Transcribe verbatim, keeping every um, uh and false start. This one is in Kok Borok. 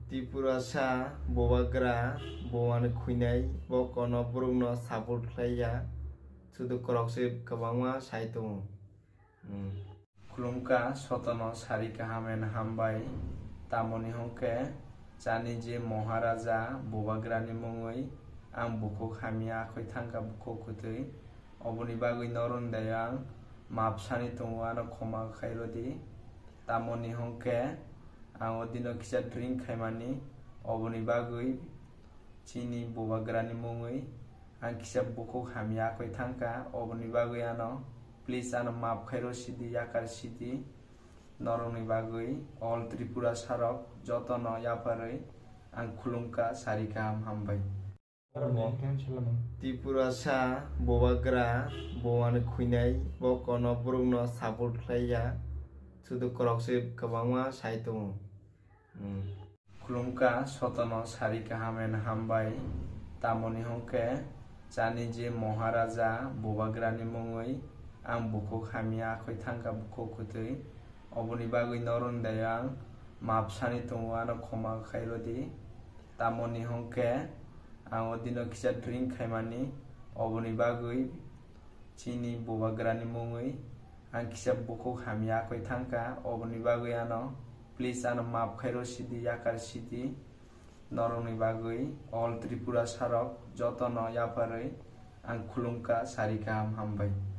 Tripurasa bubagra bowani khuinai bo kono borokno support khlaiya, sudu korokse kwbangma sai tongo. Khulumkha sotono sari kaham and hambai, tamoni hwnkhe chani je Maharaja bubagrani mungwi ang bukhuk hamya akhoi thangkha bukhuk kwtwi, oboni bagwi norokni dayo ang map sani tongo, ano khoma khairodi. Tamoni hwnkhe ang o dino kisa drink khaimani, oboni bagwi chini bubagrani mungwi ang kisa bukhuk hamya akhoi thangkha, oboni bagwi ano please ano map khairo sidi, yakar sidi, norokni bagwi all Tripurasarok jotono yapharwi ang khulumkha sari kaham hambai. Tripurasa bubagra bowani khuinai bo kono borokno support khlaiya, sudu korokse kwbangma sai tongo. Khulumkha sotono sari kaham and hambai, tamoni hwnkhe chani je Maharaja bubagrani mungwi ang bukhuk hamya akhoi thangkha bukhuk kwtwi, oboni bagwi norokni dayo ang map sani tongo, ano khoma khairodi. Tamoni hwnkhe ang o dino kisa drink khaimani, oboni bagwi chini bubagrani mungwi ang kisa bukhuk hamya akhoi thangkha, oboni bagwi ano please ano map khairo sidi, yakar sidi, norokni bagwi all Tripurasarok jotono yapharwi ang khulumkha sari kaham hambai.